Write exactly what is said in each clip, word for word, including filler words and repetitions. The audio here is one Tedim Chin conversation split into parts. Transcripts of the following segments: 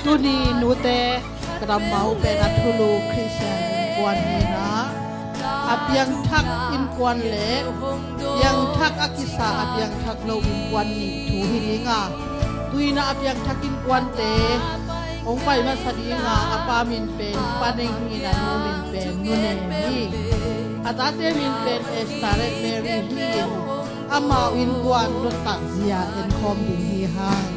Tuni nute, ka damau pen a thulu Khristian innkuan hi-in ah, a piangthak innkuan le piangthak a kisa a piangthak lo innkuan nih thu hi ding a, tu-in ah a piangthak innkuante hong pai masa ding a, a pa min pen Pa Neng hi-in a nu min pen Nu Nem hi. A tate min pen Esther le Mary hi-in, amau innkuan nuntak zia enkhawm ding hi hang.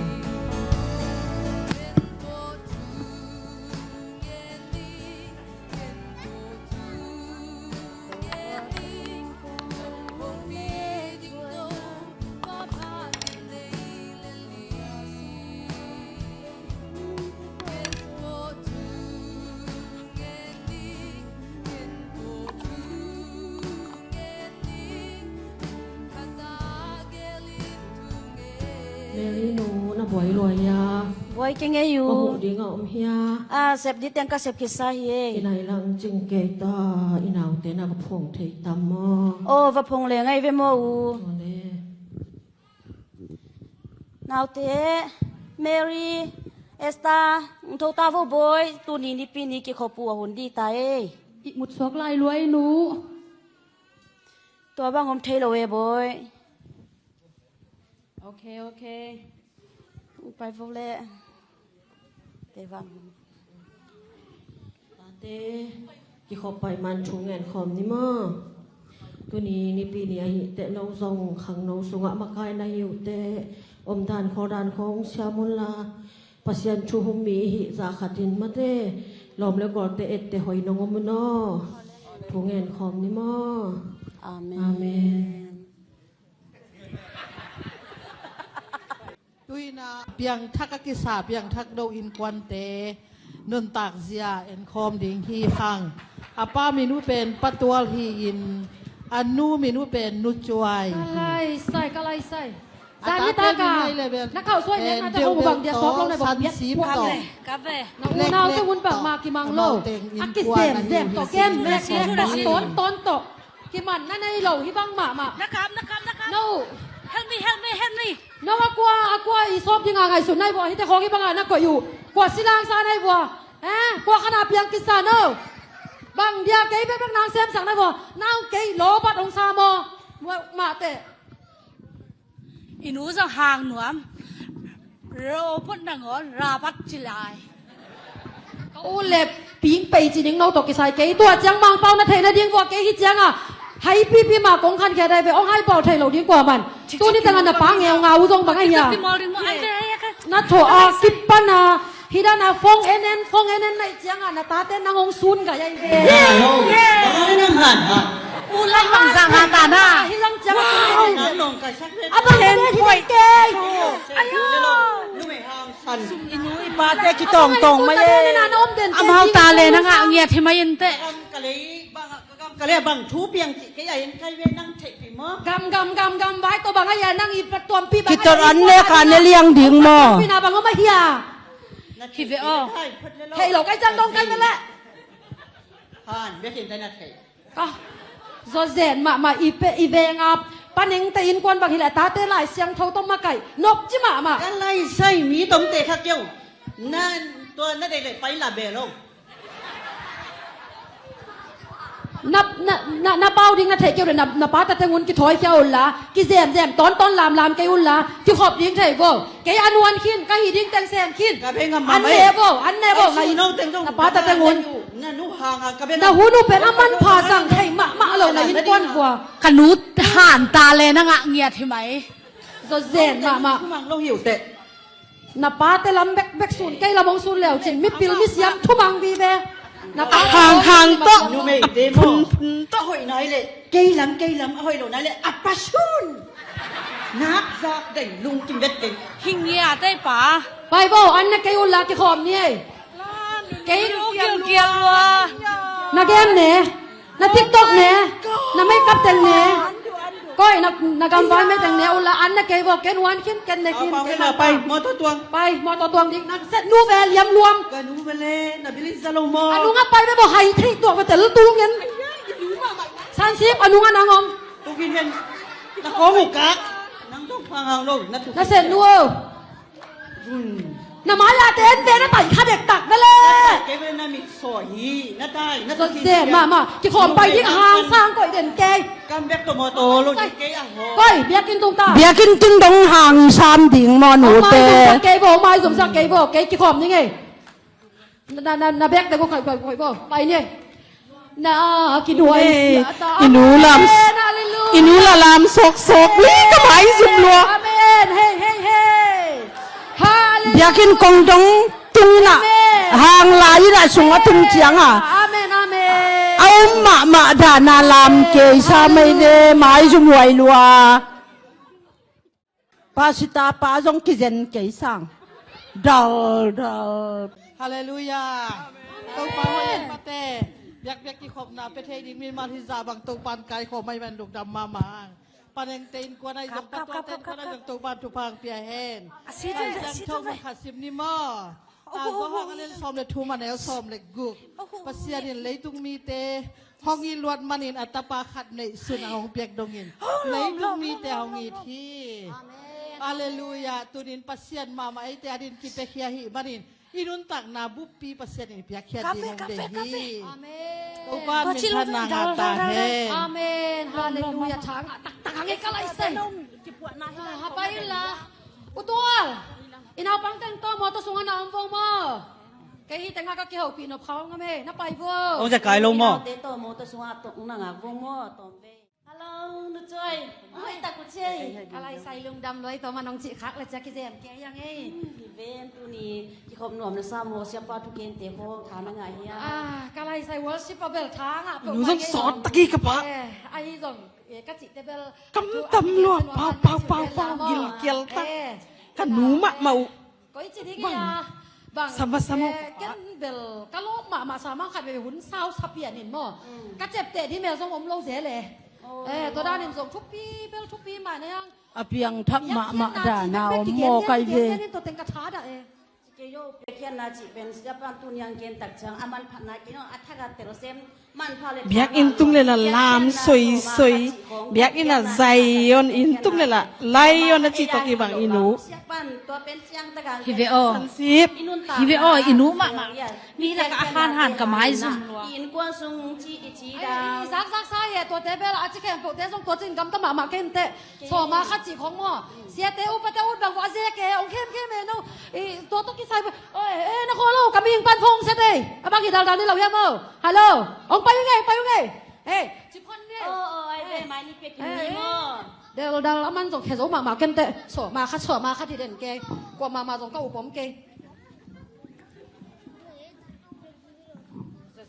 Mary nu, na buai lua hia? Buai kei ngei uh. Ka huh ding a om hia? A, sep ding teng ka sep khit sa hi e. Kinai lang cing kei ta, i naute na va phong thei tam maw? Aw, va phong le ngai ve maw u. Aw le. Naute, Mary, Esther, hong tho ta vo bawi, tuni Nipi ni kikhop uh a hun ding ta e. I mutsuak lai lua e nu. Tua bang om thei lo e bawi. Ok, ok. Pai vo le. Kei vang. Tate, kikhop pai man thu ngen khawm ni maw. Tuni Nipi ni ahih teh no zong khangno sungah makai na hi uh teh, omdan khawldan khawng siam un la, Pasian thu hum mi i hih zah khat in mate, lawm le gualte etteh hoih nong om un aw. Thu ngen khawm ni maw. Amen. Amen. Tu-in ah piangthak a kisa piangthak lo innkuante nuntak zia enkhawm ding hi hang. A pa min uh pen Pa Tual hi-in, a nu min uh pen Nu Cuai hi. Ka lai sai, ka lai sai. A zan ni tate taka min uh le bel na khauh suai nek na te hong bang dia sawk lo na bang biat puak le. Ka ve. Na unaute hun bang mah kimang lo. A kizemzem tawh kem mek mek, a ton ton tawh. Kiman na nei lo, hih bang mahmah. Na kam, na kam, na kam. No. Help me, help me, help me. No, a kua, a kua i sawp dinga ngaihsun nai vua, hihte khawng hih banga na koih uh. Kua silangsa nai vua. Eh, kua khana piang kisa no. Bang dia kei bekbek nang semsak nai vua. Nang kei lawpat hong sa maw. Mah teh. I nu zong hang nuam. Robot nangawn rabat ci lai. Ka u le ping pei ci ding no tawh kisai kei. Tua ciang Mangpau na theih nading vua kei hi cianga. Haipipi mah kong khankhia dai ve, hong haipau thei lo ding kua man. Tuni tengah na pa ngeu ngau zong bang a hia. Na thaw a kip pana. Hih dan a phone en en, phone en en naih ciangah na tate nang hong sun gai ahi ve. Bang hang nang han ha. U lam bang zang ha ta na. Hih zang ciangah a bang pen hih zang kei. Ayo. Numei hang san. I nu i pate kitawngtawng mai e. Amau ta le na ngah ngiat hi mai in teh. Ka lei bang Ka gam ka le bang thu piang cih kei a en kai ve nang theihpih maw? Gam, gam, gam, gam, vai tawh bang a hia nang i patuampi bang a hia. Kitor an le ka ne liang ding maw? Pina bang om a hia. Hi ve aw. Thei lo kai cang dong kai ve le. Han, bia khin tai na thei. Ka. Zo zen mahmah i pe, i veng a. Pa Nengte innkuan bang hi le tate Lai Siangtho tawh makaih. Nop ci mahmah. Ka lai sai mi tomte kha keu. Na, tua na dei le pai la be lo. Na, na, na, na pau ding na theih kei uh le na, na pa ta teng un kithawi khia un la, kizemzem tawntawn lamlam kei un la, kikhop ding thei vo. Kei a nuan khin, ka hi ding teng sem khin. Ka bei ngam mah an ne vo, an ne vo. Ngai, na pa ta teng un. Na hun uh pen a manpha zang thei mahmah lo na innkuan vua. Ka nu han ta le na ngah ngiat hi mai. Zo zen mahmah. Mang lo hi uh teh. Na pate lam bekbek sun, kei lam hong sun leu cin, mipil misiam thumang vive. Na pate hang hang tawh. Numei te maw? Phun phun tawh. A hoih nai leh kei lam, kei lam a hoih lo nai leh a pasun. Nak zak deng lungkim vet kei. Hi ngia tei pa. Pai vo, an na kei un la kikhawm ni ei. Kei kiang kiang lua. Na game ne. Na TikTok ne, na makeup teng ne. Koi, na, na gamvai mai teng ne un la, an na kei vo, ken huan khin, ken ne khin. Pai, mawtaw tuang. Pai, mawtaw tuang ding, na set nu ve liam luam. Ka nu ve le, na bilin za lo maw. A nung a pai ve vo, hai thei tuak ve tel tung en. San sip, a nung a nang om. Tukin en, na kong u kak. Nang dong pang hang lo, na tukin. Na set nu o. Hmm. Na mai-ah te en ve, na tai kha dektak ve le. Kei ve na mit saw hi, na tai, na zot zen mahmah. Kikhawm pai ding hang sang koih den kei. Kam bek tawh mawtaw lo ding kei a hawh. Koi, biakinn tung ta. Biakinn tung dong hang sam ding maw, nute. Hong maizumsak kei bo, hong maizumsak kei bo, kei kikhawm ding ei. Na, na, na bek te ko koi, koi, koi bo. Pai ni. Na kiduai sia ta. I nu lam, amen, hallelujah. I nu la lam sok sok ni ka maizum lua. Amen. Hey, hey, hey. Hallelujah. Biakinn kong dong tung ina. Amen. Hang lai ina sung a tung ciang a. Amen, amen. A um mahmah dan a lam kei sa mai le maizum huai lua. Pastor pa zong kizen kei sang. Dal, dal. Halleluiah. Topa hoih en mate. Biakpiak kikhopna pia thei ding mimal hi zah bang Topa in kaikhawm ahih man lungdam mahmah. Panengte innkuan ahi zong, patote innkuan ahi zong Topa in thupha pia hen. Laisiangtho mun khat sim ni maw. Tangko hang a lian sawm le thum, a neu sawm le guk. Pasian in leitung mite hong it luat manin a tapa khat neihsun a hong piak dongin leitung mite hong it hi. Halleluiah. Tunin Pasian mahmah eite adin kipiakhia ahih manin i nuntakna buppi Pasian in piakhia ding hong deih hi. Topa minthanna ngah ta hen. Amen. Halleluiah. Tha ngah taktak hang e ka laisai. Hapai inla. U Tual, i naupang teng tawh mawtaw sungah na om vo maw? Kei hi tengah ka kihopih nop kha ung a me, na pai vo. Ong zia kai lo maw? Te tawh mawtaw sungah tawh na ngak vo maw, tawm ve. Hello, Nu Cuai. Oi, tak u ciai. Ka laisai lungdam loi tawh man ong cih khak le cia kizem kei ang ei. Hmm, hi ven tuni kikhop nuam na sa maw, siapa thukente khaw tha na ngah hia? Ah, ka laisai worship a bel tha ngah peuh. Nu zong sawt tak hi ka pa. Eh, ahi zong. Eh, ka cihte bel kam tam lua, pau, pau, pau, pau, gilkial ta. Eh, ka nu mahmah uh. Koi ci ding ia. Bang, sama, sama, eh, ken bel ka lawp mahmah sa mang khat ve, hun sau sa pian in maw. Mm. Ka cepteh ding mel zong om lo zel e. Oh. Eh, tua danin zong thupi bel thupi mah na hiang. A piangthak mahmah dan a om maw kai ve. Tua teng ka tha dah e. Kei yo, piakkhiatna cih pen siapa in tuni a gen tak ciang a manphatna kei no, a thak a telsiam manpha le. Biakinn tung le la lam soisoi. Biakinn a Zion inn tung le la Lion a cih tawh kibang i nu. Siapa in tua pen ciang tak a hi ve aw. Sansip. Hi ve aw, i nu mahmah. Mi lak a hanhan ka maizum lua. I innkuan sung ci i ci dan. Zakzak sa hi e, tuate bel a ci khempeuhte zong tua cin gamta mahmah kei inteh. Sawma khat cih khong maw? Siate upate ut bang vua zia ke ong khemkhem e no. I tua tawh kisai bang. Oi, eh, na khaw lo, ka mihing pan phong sia tei. A bang hi daldal ni lo hiam maw? Hello. Ong pai ung ei, pai ung ei. Hey, ci phon ni. Oh, oh, ai ve, mai ni pia kin ni maw. Daldal a man zong khe zo mahmah ken teh. Sawma khat, sawma khat hi den ke. Kua mahmah zong ka upom ke.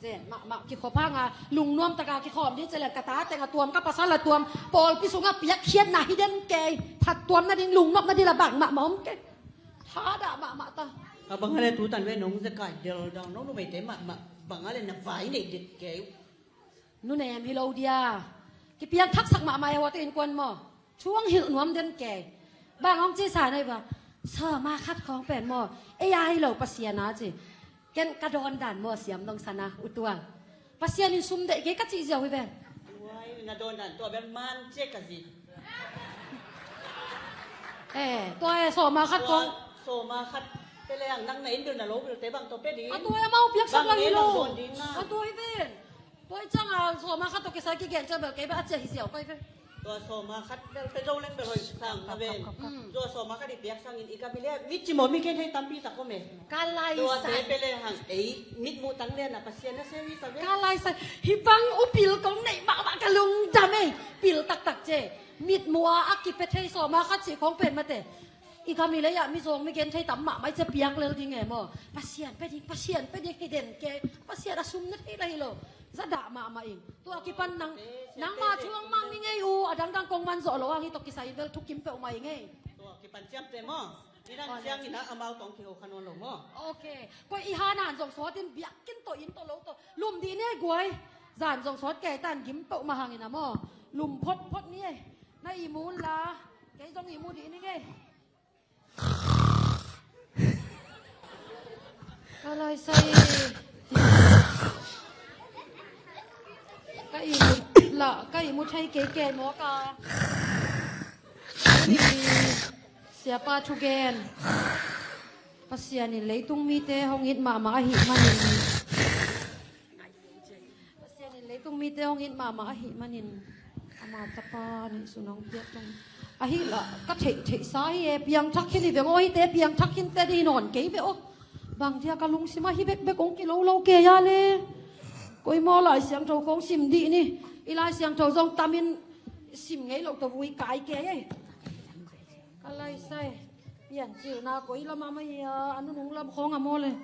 Zen mahmah kikhop hanga lungnuam taka kikhawm ding ci leng ka ta teng a tuam, ka pasal a tuam, pawlpi sungah piakkhiatna hi den kei. Phattuam nading, lungnop nading la bang mahmah om kei. Thadah mahmah ta. A bang a le tutan ve nong zekai del dang nong numeite mahmah bang a le na vai nei det kei. Nunem hi lo dia. Kipiang thaksak mahmah e huate innkuan maw. Thu hong hilh nuam den kei. Bang hong ci sa nei va. Sawma khat khawng pen maw. Ei a hi lo Pasian a ci. Ken ka dawn dan maw siam dong sana utual. Pasian in sum deih kei ka cih ziau hi ve. Uai, na dawn dan tua bel man cia ka zi. Eh, tua e sawma khat khawng. Sawma khat. Pele ang nang na in bil na lo bil te bang to pe ding. A tua e mau piaksak lang hi lo. A tua hi ve. Tua i cang a sawma khat tawh kisai kigen ciang bel kei bel a cia hi ziau kai ve. Tua sawma khat bel pe zo leng bel hoih sang a ven. Tua sawma khat i piak sangin i ka mi le mit ci maw mi gen hei tampi tak om e. Ka lai sai. Tua te pe le hang ei mit muh tang le na Pasian na se hi sa ve. Ka lai sai. Hi bang u pil kong neih mahmah ka lungdam ei. Pil taktak ce. Mit muh a a kipe thei sawma khat ci khong pen mate. I gam i lei ah mizawng migen thei tam mahmah i cia piak lel ding e maw? Pasian pe ding, Pasian pe ding hi den ke. Pasian a sum na thei la hi lo. Za dah mahmah in. Tua kipan nang, nangma thu hong mang ni ngei u, a dangdang kong man zawh lo ang hi tawh kisai in bel thukim peuhmah i ngei. Tua kipan ciamteh maw? Ni dang ciangin ah amau tawh kiho kha nawn lo maw? Ok. Koi i han han zong sawt in biakinn tawh inn tawh lo tawh lum dih ni ei guai. Zan zong sawt kei tan gim peuhmah hangin ah maw? Lum photphot ni ei. Na ihmu unla kei zong ihmu dih ni ngei. Ka laisai. Ka ihmu la, ka ihmu thei kei kei maw ka. Siapa thugen. Pasian in leitung mite hong it mahmah ahih manin, Pasian in leitung mite hong it mahmah ahih manin, ama tapa nih sun hong piak dong. Ahi lah ka theih theihsa hi e, piangthak khin hi veng aw, hite piangthak khin te dih nawn kei ve aw. Bang dia ka lungsim ahi bekbek hong kilolo kei a le. Koi maw Lai Siangtho khong sim dih ni. I Lai Siangtho zong tamin sim ngei lo tawh vui kai kei e. Ka laisai piancilna koi lamah mah hi a, a nunung lam khawng a maw le.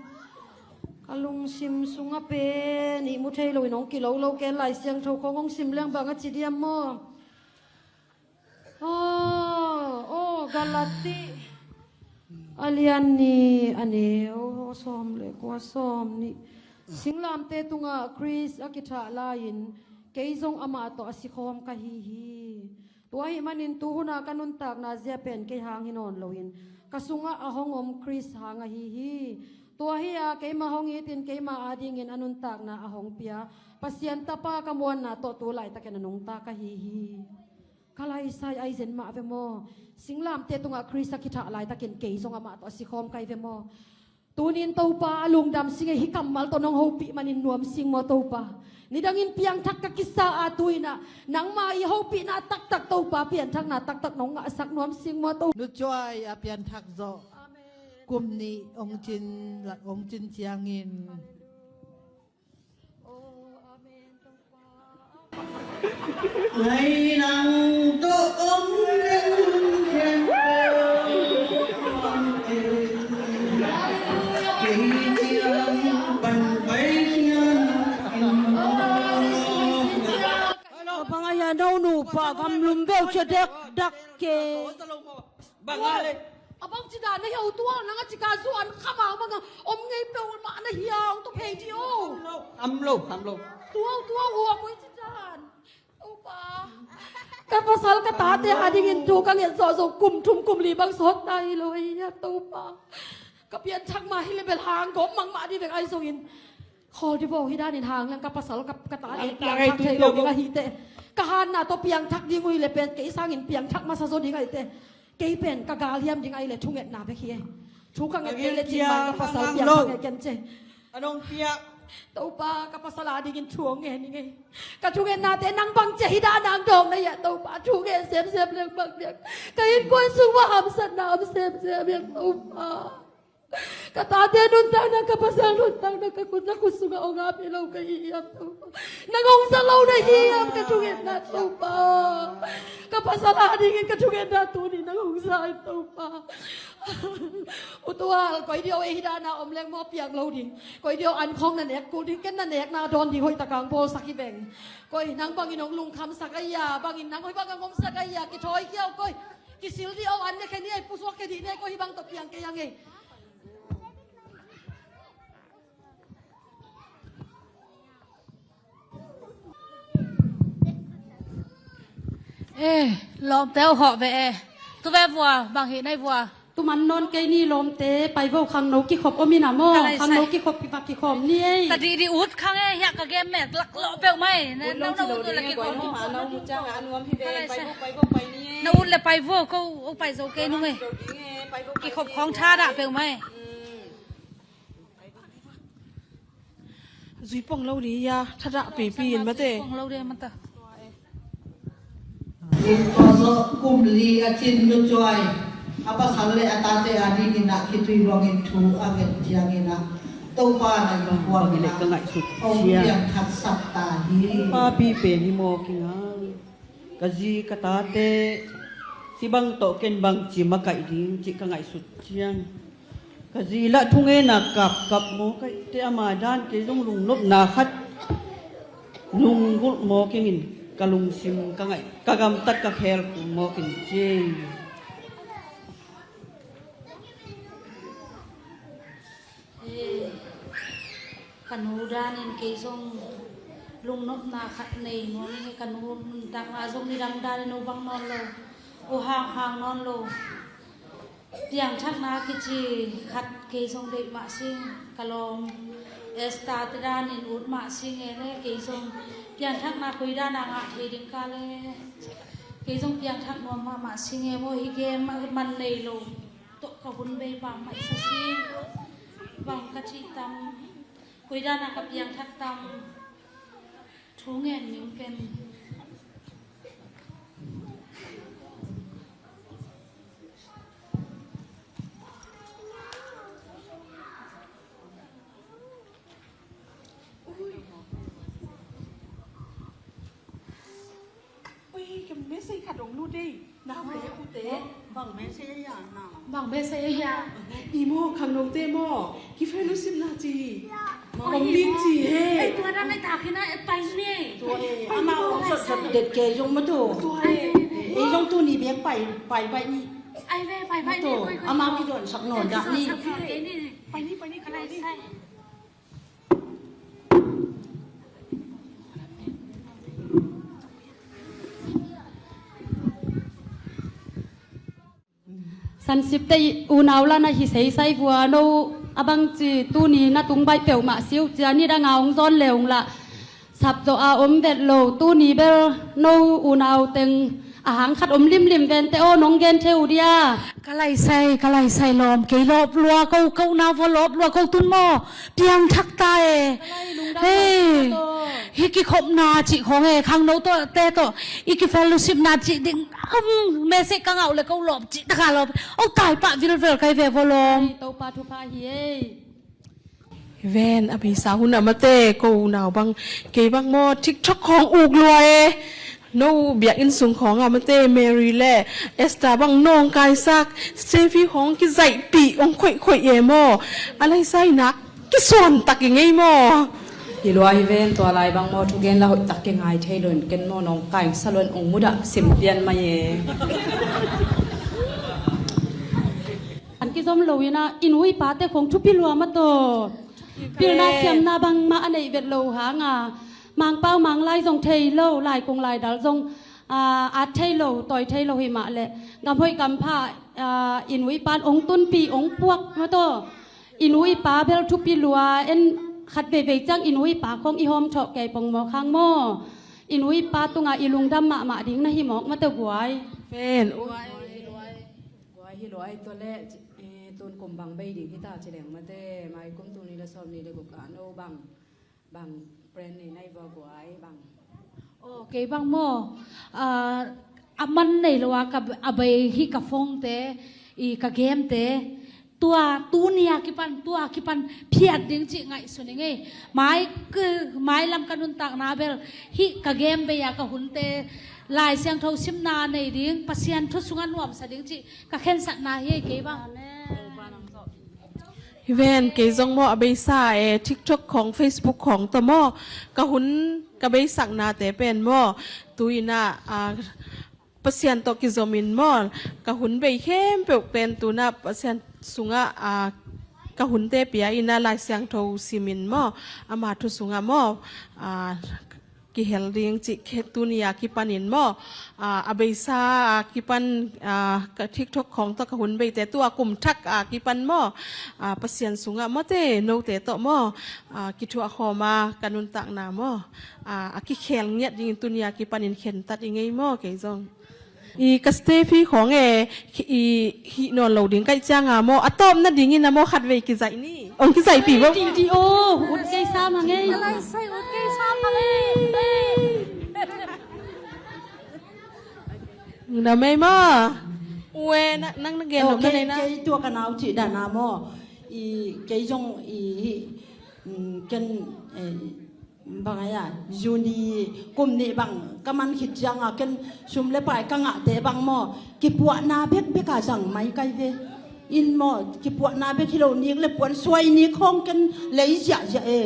Ka lungsim sungah pen ihmu thei loin hong kilolo ken Lai Siangtho khawng hong sim leng bang a ci diam maw? Aw, aw, Galati a lian nih, a neu sawm le kua, sawm nih. Singlamteh tungah Khrist a kithah lai-in kei zong amah tawh a sikhawm ka hi hi. Tua ahih manin tuhuna ka nuntakna zia pen kei hang hi nawn loin ka sungah a hong om Khrist hang ahi hi. Tua hi-a keimah hong itin keimah adingin a nuntakna a hong pia Pasian Tapa ka muanna tawh tu laitakin a nungta ka hi hi. Ka laisai ai zen mah ve maw? Singlamteh tungah Khrist a kithah laitakin kei zong amah tawh a sikhawm ka hi ve maw? Tunin Topa, a lungdam sing e, hih kammal tawh nong hopih manin nuam sing maw Topa? Nidangin piangthak ka kisa a, tu-in ah nangma i hopihna taktak Topa, pianthakna taktak nong ngahsak nuam sing maw Topa? Nucuai a pianthak zawh kum nih hong cin, hong cin ciangin, Bang a hia no nupa gamlum beuh cia dekdak ke. Bang a le. A bang ci dan na hi a, utual nang a cika zu an kha mang bang a om ngei peuh mah na hi a, hong tua phei dih o. Kham lo, kham lo. Tua, tua, ua koi ci dan. Topa. Ka pasal ka tate adingin thu ka nget zawh zawh kum thum kum li bang sawt ta hi lo hi a Topa. Ka pianthak mah hi le bel hang gawp mang mah dih bek ahi zongin. Khawl dih vo, hi danin hang leng ka pasal ka, ka ta e piangthak thei lo ding ahi teh. Ka hanna tawh piangthak ding uh hi le pen kei sangin piangthak masa zaw ding ahi teh. Kei pen ka galhiam ding ahi le thungetna bek hi e. Thu ka nget kei le cin man ka pasal piangthak nge ken ce. Topa, ka pasal adingin thu hong ngen ing e. Ka thungetnate nang bang cia hi dan ang dawng na hi a Topa, thu ngen semsem leng bang diak. Ka innkuan sung mah hamsatna om semsem hi a Topa. Ka tate nuntakna, ka pasal nuntakna, ka khut, na khut sungah hong ap hi lo ka hi hiam Topa? Nang hong za lo na hi hiam ka thungetna Topa? Ka pasal adingin ka thungetna tuni nang hong za in Topa. Utual, koi dih o ei hi dana om leng maw piang lo ding. Koi dih o an khawng na nek kul ding, ken na nekna dawn ding hoih taka hong bawlsak hi veng. Koi nang bangin hong lungkhamsak ahi a, bangin nang hoih bangin hong omsak ahi a, kithawi kia o koi. Kisil dih o an ne khe ni ei, pusuak khe dih ne koi, hih bang tawh piang kei a ngei. Eh, lawmte uh hawh ve eh. Tu ve vua, bang hih nei vua. Tu man nawn kei ni lawmte, pai vo khangno kikhop om in a maw. Ka lai sai. Khangno kikhop kiva kikhawm ni ei. Ka dih dih ut khang eh, hiah ka game mek lak lawh peuh mai. Ut lo ci lo ding eh, guai ni ma na ut ciang a nuam hi ve. Ka lai sai. Pai vo, pai vo, pai ni eh. Na ut le pai vo, ko, ko pai zo kei nung eh. Kikhop khawng tha dah peuh mai. Zui pong lo dih ia, thadah pipi in mate. Zui pong lo dih mata. Kum kua zawh kum li a cin nucuai a pasal le a tate a dingin a khitui luangin thu a nget ciangin a Topa na innkuan in a hong piangthaksak ta hi. Papi pen hi maw kinga. Ka zi ka tate hih bang tawh ken bangci makaih ding cih ka ngaihsut ciang, ka zi lah thungetna kapkap maw kaihte, ama dan kei zong lungnopna khat lunggulh maw kingin ka lungsim ka ngaih, ka gamtat ka khel kul maw kin ci. Eh, ka nu danin kei zong lungnopna khat nei nuam ing e, ka nu nuntakna zong nidang danin no bang nawn lo, o hang hang nawn lo. Piangthakna kici khat kei zong deih mah sing, ka lawm Esther te danin ut mah sing e le, kei zong piangthakna koi dana ngah thei ding ka le, kei zong piangthak nuam mahmah sing e maw, hi game man nei lo. Tawh Ka hun bei pam mai sa si. Bang ka cih tam, koi dan a ka piangthak tam, thu ngen ning ken. Ui, ka message khat hong lut ei. Nau le u te. Bang message a ya nau? Bang message a ya? I maw, khangnote maw, kifellowshipna ci. Hong ning ci he. Ei, tua dan ei, ta khin a, ei, pai ni. Tua e, amau hong sot sot det kei zong maw tua. Tua e. Ei zong tuni bek pai, pai, pai ni. Ai ve, pai, pai ni, tua, koi, koi, amau kidonsak nawn dah ni. Pai ni, pai ni, ka lai sai. Sansipte unau la na hi seisai vua, no a bangci tuni na tung baih peuhmah si uh cia, nidang a hong zawn le hong lah sapzawh a om vet lo. Tuni bel no unau teng a hang khat om limlim vente aw, nong gen thei uh dia. Ka laisai, ka laisai lawm, kei lawp lua ko, ko na vua lawp lua ko tun maw, piangthak ta e. Ka lai lungdam. Hei, lo tawh. Hi kikhopna cih khawng e, khangno tawh, te tawh i kifellowshipna cih ding, um, message ka ngah uh le ko lawp cih taka lawp. O tai pah vilvel kai ve vua lawm. Hei, Topa thupha hi ei. Ven, a beisa hun a mate, ko unau bang, kei bang maw, TikTok khawng uk lua e. No biakinn sung khawng a mate, Mary le Esther bang nawngkaisak, Steffi khawng kizaihpih hong khoihkhoih e maw. A laisai nak kisuan tak i ngei maw. Hi lua hi ven, tua lai bang maw, thugen la hoih tak kingai thei lo in, ken maw nawngkai sa lo in, hong mudah sim pian mai e. An kizom lo ina, inn uipate khawng thupi lua mataw. Pilna siamna bangmah a neih vet lo hanga, Mangpau Manglai zong thei lo, lai kong lai dal zong, aa, at thei lo, tawi thei lo hi mah leh, gam hoih gam pha, aa, inn uipan ong tunpi, ong puak mataw. Inn uipa bel thupi lua, en khat veivei ciang inn uipa khawng i hawm thawh kei pong maw khang maw. Inn uipa tungah i lungdam mahmah ding na hi mawk mataw guai. Pen. Guai hi lua, guai hi lua, tua leh, eh, tun kum bang bei ding hi ta ci leng mate, mai kum tul nih le sawm nih le guk ah no bang, bang plan nei nai vua guai bang. Aw, kei bang maw, ah, a man nei lo a ka, a bei hi ka phone te, i ka game te, tua, tuni a kipan, tua kipan phiat ding cih ngaihsun i ngei. Mai, mai lam ka nuntakna bel, hih ka game bei a ka hunte, Lai Siangtho simna nei ding, Pasian thu sungah nuamsa ding cih ka khensatna hi ei kei bang. Amen. Hi ven, kei zong maw a beisa e, TikTok khawng, Facebook khawng tawh maw, ka hun ka beisaknate pen maw, tu ina, a, Pasian tawh kizomin maw, ka hun bei khempeuh pen tu ina Pasian sungah, a, ka hunte pia ina Lai Siangtho simin maw, ama thu sungah maw, a, kihel ding cih khe tuni a kipanin maw, a, a beisa a kipan, a, ka TikTok khawng tawh ka hun beite tu a kum thak a kipan maw, a, Pasian sungah mawte note tawh maw, a, kithuah khawm a ka nuntakna maw, a, a kikhel ngiat dingin tuni a kipanin khentat i ngei maw kei zong. I ka Steffi khawng e, i hih nawn lo ding kaih cianga maw, a tawpna dingin a maw khatvei kizaih ni. Ong kizaihpih bo. Ti, ti, aw, ut kei sa ma ngei. Ka laisai ut kei sa ma ngei. Na mei maw. Ue, nang na gen lo na nei na. Kei tua ka nau cih dan a maw. I kei zong i, mm, ken, eh, bang a, Juni kum nih bang ka man khit cianga ken sum le pai ka ngahte bang maw, kipuahna bekbek a zang mai kai ve. In maw, kipuahna bek hi lo, nik le puan suai nik khawng ken lei ziahziah e.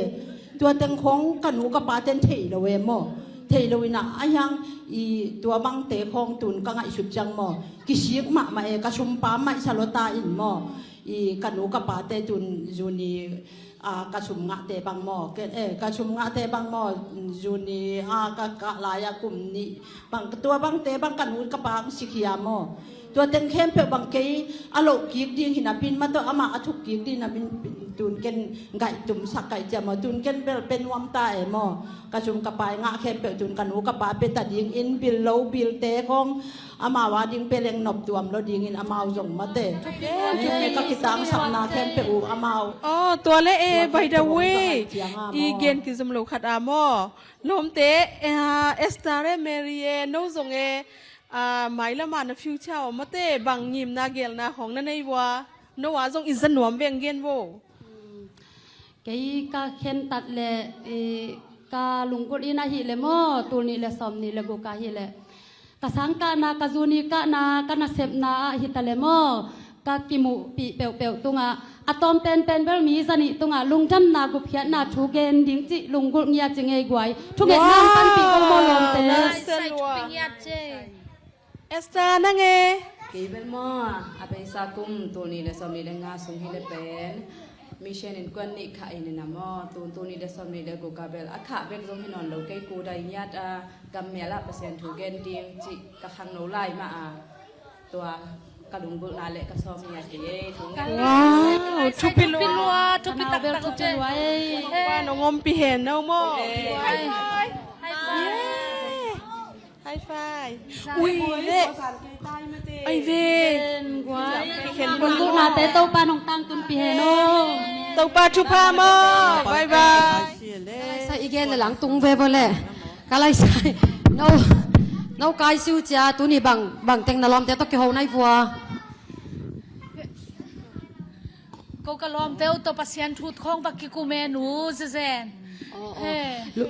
Tua teng khawng ka nu ka paten thei lo e maw. Thei lo ina a hiang i tua bangte khawng tun ka ngaihsut ciang maw, kisik mahmah e, ka sumpa maihsa lo ta in maw. I ka nu ka pate tun Juni a, ka sum ngahte bang maw, ke, eh, ka sum ngahte bang maw, Juni a, ka kah lai-a kum nih bang, tua bangte bang ka nu ka pa hong sikhia maw. Tua teng khempeuh bang kei a loh kik ding hi napin, ma tawh amah a thuk kik ding napin, Tun ken ngaihtumsak ka hih ciang maw, tun ken bel pia nuam ta e maw. Ka sum ka pai ngah khempeuh tun ka nu ka pa pia ta dingin bil lo bilte khong amau a ding pia leng nop tuam lo dingin amau zong mate. Eh, ka kitangsakna khempeuh uh amau. Oh, tua le e, by the way, i gen kizom lo khat a maw. Lawmte, eh, Esther e, Mary e, no zong e, ah, mailam a na future aw mate, bang ngimna gelna khong na nei ua. No a zong i za nuam veng gen vo. Kei ka khentat le, eh, ka lunggulh in ahih le maw, tul nih le sawm nih le guk ahih le ka sang kahna, ka zu ni kahna, ka nasepna ah hi ta le maw, ka kimuhpih peuhpeuh tungah a tawm penpen bel mi za nih tungah lungdamna gupkhiatna thu gen ding cih lunggulh ngiat ci ngei guai. Thungetna hong panpih ko maw lawmte. Esther nang e. Kei bel maw, a beisa kum tul nih le sawm nih le nga sung hi le pen mission innkuan nih khah in a maw, tun tul nih le sawm nih le guk a bel a khah bek zong hi nawn lo, kei kudai ngiat a gammial ah Pasian thu gen ding cih ka khangno lai mah a. Tua ka lunggulhna le ka sawm ngiat hi e, thu ngiat. Wow, thupi lua, thupi taktak, thupi lua e. Nong ompih hen no maw. High five. Ui, le. Ai ve. Lunggulhnate Topa nong tangtunpih hen aw. Topa thupha maw. Bye bye. Sa i gen le lang tung ve bo le. Ka lai sai. No. No kai siu cia tuni bang bang teng na lawmte tawh kiho nai vua. Ko ka lawmte uh tawh Pasian thu khawng va kikum e nu Zezen. Aw, aw. He. Lu-,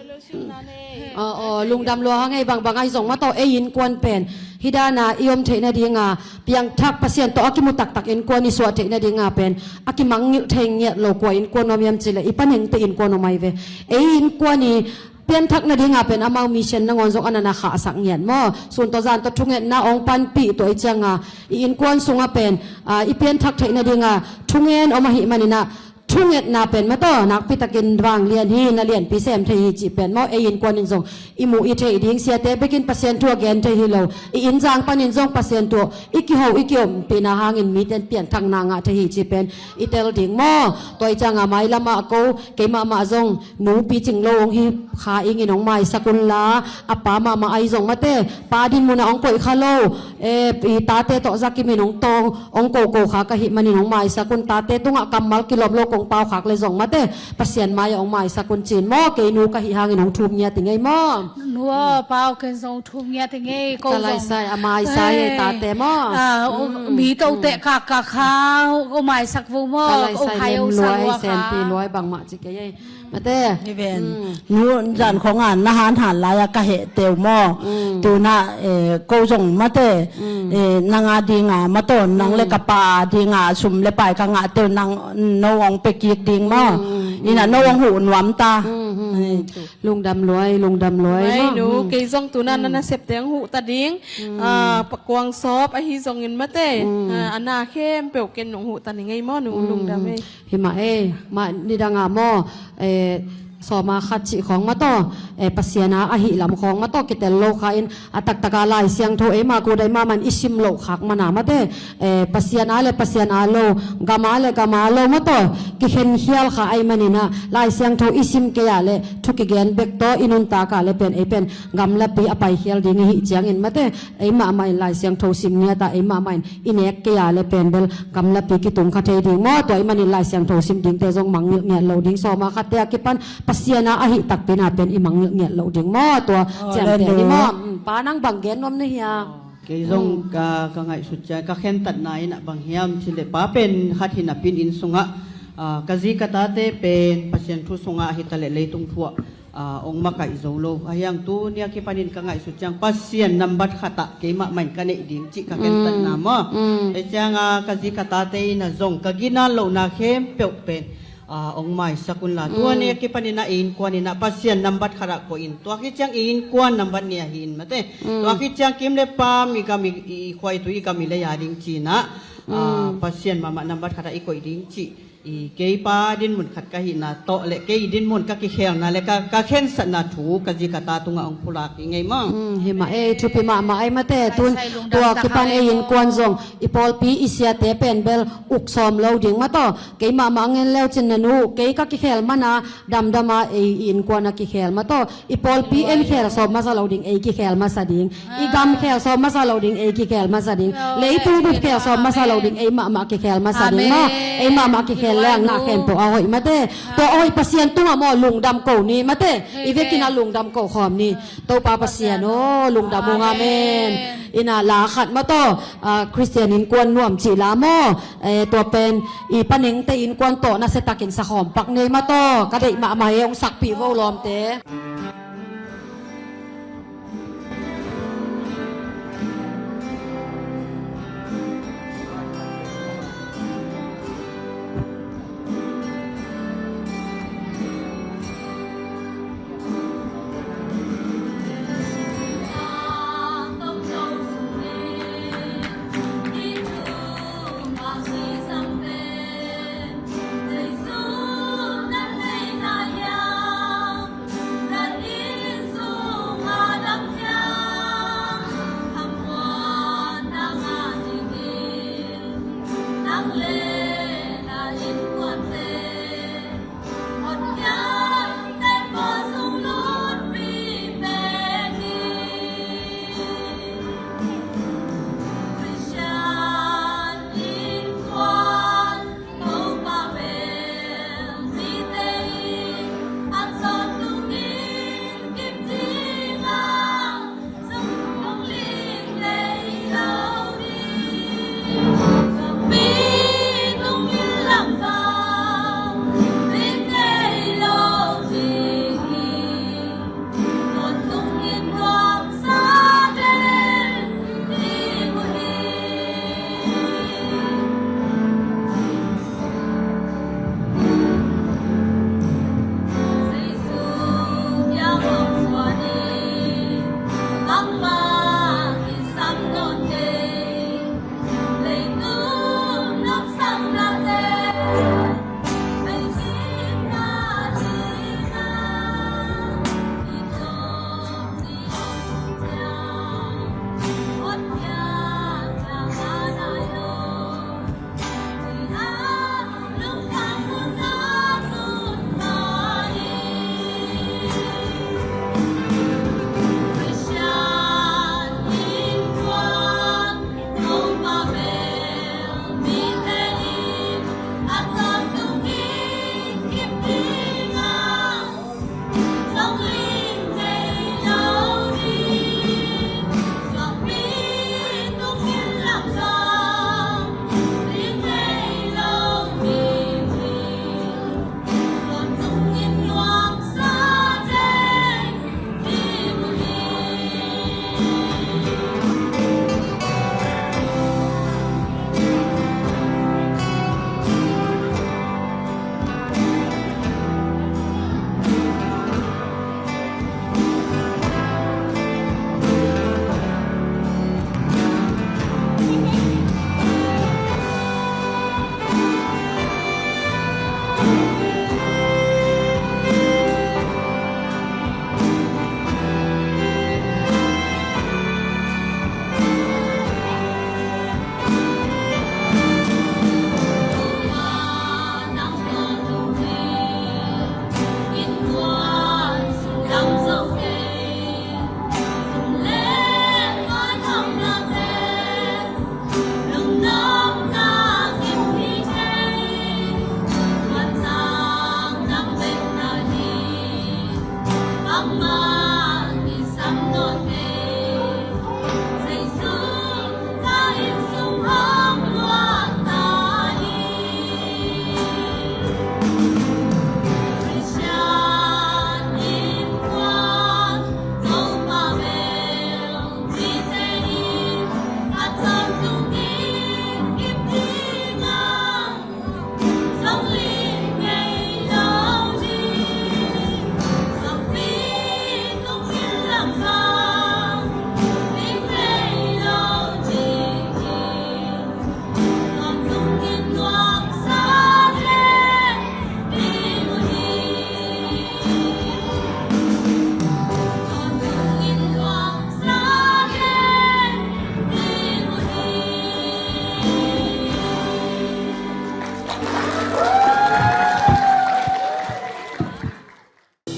aw, aw, lungdam lua hang ei, bangbang ahi zong mah tawh ei innkuan pen hih dana i om theih nadinga piangthak Pasian tawh a kimu taktak innkuan i suah theih nadinga pen a kimangngilh thei ngiat lo kua innkuan om hiam cih leh i panengte innkuan om ahi ve. Ei innkuan i pianthak nadinga pen amau mission nangawn zong a na na khahsak ngiat maw. Sun tawh zan tawh thungetna hong panpih tua i cianga i innkuan sungah pen, ah, i pianthak theih nadinga thungen om ahih maninah thungetna pen mah tawh nakpitakin vanglian hi, na lianpi sem thei hi cih pen maw ei innkuan in zong i muh i theih ding, siate bekin Pasian thu a gen thei hi lo, i inzang panin zong Pasian thu i kiho i kiompihna hangin mite in pianthakna ngah thei hi cih pen i tel ding maw. Tua i cianga mailamah ko keimahmah zong nupi cing lo hong hi kha ingin hong maisak unla, a pa mahmah ahi zong mate, pa din munah hong koih kha lo, eh, i tate tawh zakimin hong tawng, hong koko kha ka hih manin hong maisak un, tate tungah kammal kilawm lo kong pau khak le zong mate, Pasian mai-ah hong maisak un cin maw, kei nu ka hih hangin hong thum ngiat i ngei maw. Nu aw, pau ken zong thum ngiat i ngei, ko zong. Ka lai sai, a mai sai, eh, tate maw. Ah, mi to teh kak kak kha, ko maisak vo maw, ko khai o sa lua kha. Senpi luai bangmah ci kei ei. Mate. Hi ven. Nu zan khonga na han han lai-a ka heh teu maw. Tuna, eh, ko zong mate, eh, nanga dinga mataw, nang le ka pa dinga sum le pai ka ngah teu, nang no hong pekik ding maw. Ina no hong huh nuam ta. Lungdam luai, lungdam luai maw. Nu, kei zong tuna na nasepte hong huh ta ding. Ah, pakuang sawp ahi zongin mate. Ah, a na khempeuh ken nong huh ta ni ngei maw, nu, lungdam ei. Hi mah e, mah nidanga maw, eh, sawma khat cih khawng mah tawh, eh, Pasian a ahih lam khawng mah tawh kitel lo kha in, a taktaka Lai Siangtho eima kudai mahmah in i sim loh khak mana mate, eh, Pasian a le Pasian a lo, gam a le gam a lo mah tawh kikhenkhial kha ahih maninah Lai Siangtho i sim kei a le thu kigen bek tawh i nuntak a le pen ei pen gamlapi a paikhial ding i hih ciangin mate, ei mahmah in Lai Siangtho sim ngiat a, ei mahmah in i nek kei a le pen bel gamlapi kitung kha thei ding maw. Tua i manin Lai Siangtho sim dingte zong mangngilh ngiat lo ding. Sawma khatte a kipan Pasian a ahih takpi na pen i mangngilh ngiat lo ding maw. Tua ciamteh ni maw. Pa nang bang gen nuam na hia? Kei zong ka, ka ngaihsut ciang ka khentatna in a bang hiam cih leh pa pen khat hi napi-in inn sungah, ah, ka zi ka tate pen Pasian thu sungah hi ta leh leitung thu ah ah, hong makaih zo lo. Ahi hang tuni a kipanin ka ngaihsut ciang Pasian nambat khatah keimah mah in ka neih ding cih ka khentatna maw. Ei cianga ka zi ka tate in a zong ka ginat lohna khempeuh pen, ah, hong maisak unla. Tuni a kipanin a i innkuan in a Pasian nambat khatah koih in. Tua khit ciang i innkuan nambat nih ahi in mate. Tua khit ciang kim le pam i gam i, i, i khuaitu i gam i lei a ding cih in a, ah, Pasian mahmah nambat khatah i koih ding cih. I kei pa dinmun khat ka hihna tawh le kei dinmun ka kikhelna le ka, ka khensatna thu ka zi ka ta tungah hong pulak hi ngei maw. Hmm, hi mah ei, thupi mahmah ei mate. Tun tua kipan ei innkuan zong i pawlpi i siate pen bel uk sawm lo ding mah tawh. Kei mahmah ngen leu cin na nu, kei ka kikhel mana damdama ei i innkuan a kikhel mah tawh. I pawlpi en khel sawm masa lo ding, ei kikhel masa ding. I gam khel sawm masa lo ding, ei kikhel masa ding. Leitung bup khel sawm masa lo ding, ei mahmah kikhel masa ding maw. Ei mahmah kikhel leng na khempeuh a hoih mate. Tua a hoih Pasian tungah maw lungdam ko ni mate. I vekin a lungdam ko khawm ni. Topa Pasian aw, lungdam ung, amen. Ina la khat mah tawh, ah, Christian innkuan nuam cih la maw. Eh, tua pen i panengte innkuan tawh nasiatakin sakhawm pak nei mah tawh. Ka deih mahmah ei, hong sakpih vo lawmte.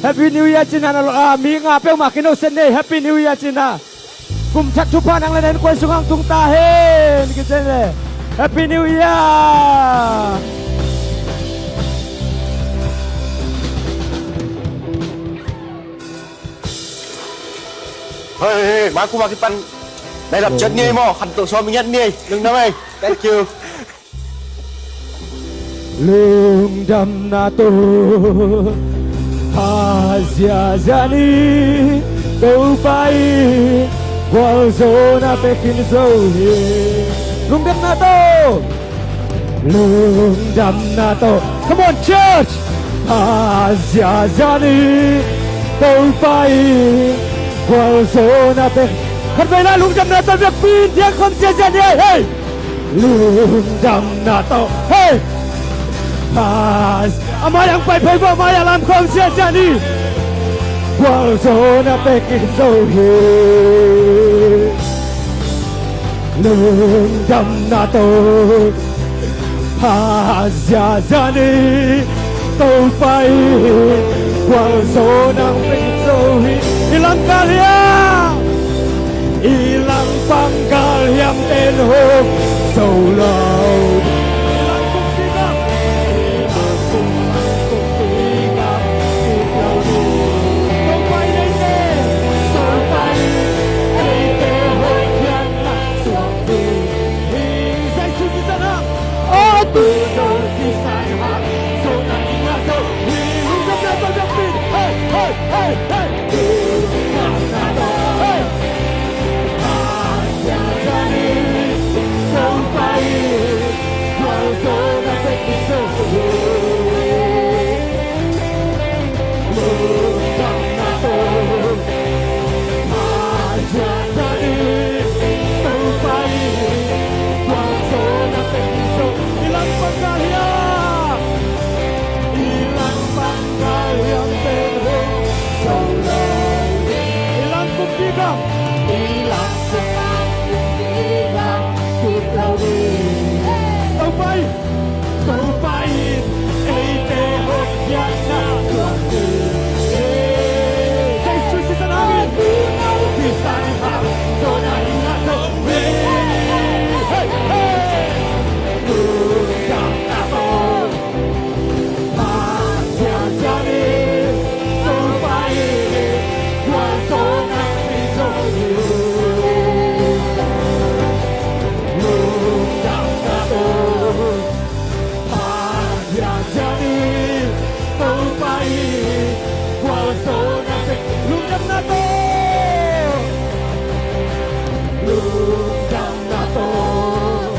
Happy New Year cihna, na lo a mi nga peuhmah kinohsiat ni ei. Happy New Year cihna. Kum thak thupha nang le na innkuan sungah tung ta hen. Kician le Happy New Year. Hei, hei, hei, maku makipan. Nai lap ciat ni ei maw, khan toh sawm i ngiat ni ei. Lungdam ei. Thank you. Lungdamna tawh pha ziazia ni, Topa in gualzawhna pia khin zo hi. Lungdamna tawh, lungdamna tawh. Come on, church. Pha ziazia ni, Topa in gualzawhna pia. Khatvei la lungdamna tawh biakpi in diang khawm ziazia ni ei. Hei. Lungdamna tawh, hei. Pas, a mai-ah hong pai phei vo, a mai-ah lam khawm ziazia ni. Gualzawhna pia khin zo hi. Lungdamna tawh pha ziazia ni. Topa in gualzawhna hong pia khin zo hi. I langkal hiam? I langpang kal hiam ten hong zo lo. I langpang kal hiam? I langpang kal hiam ten hong zo lo. Topa in eite, Topa in eite hoihna suak ding hi. Jesu sisan hang. Oh, tu no sisan hang. Zo na ding a zo. Hei, hei, hei, hei. Hei. Topa in, Topa in eite hoihna suak ding hi. Jesu sisan hang in. Sisan hang, zo na ding a zo. Hei, hei. Lungdamna tawh. Lungdamna tawh. Lungdamna tawh.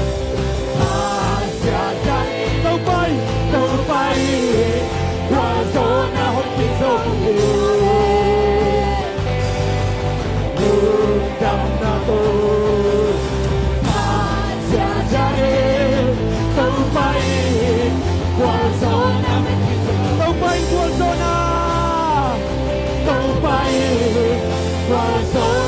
Topa in, Topa in gualzawhna hong pia zo hi. Lungdamna tawh. Pha ziazia ni. Topa in gualzawhna hong pia zo. Topa in gualzawhna. Topa in gualzawhna.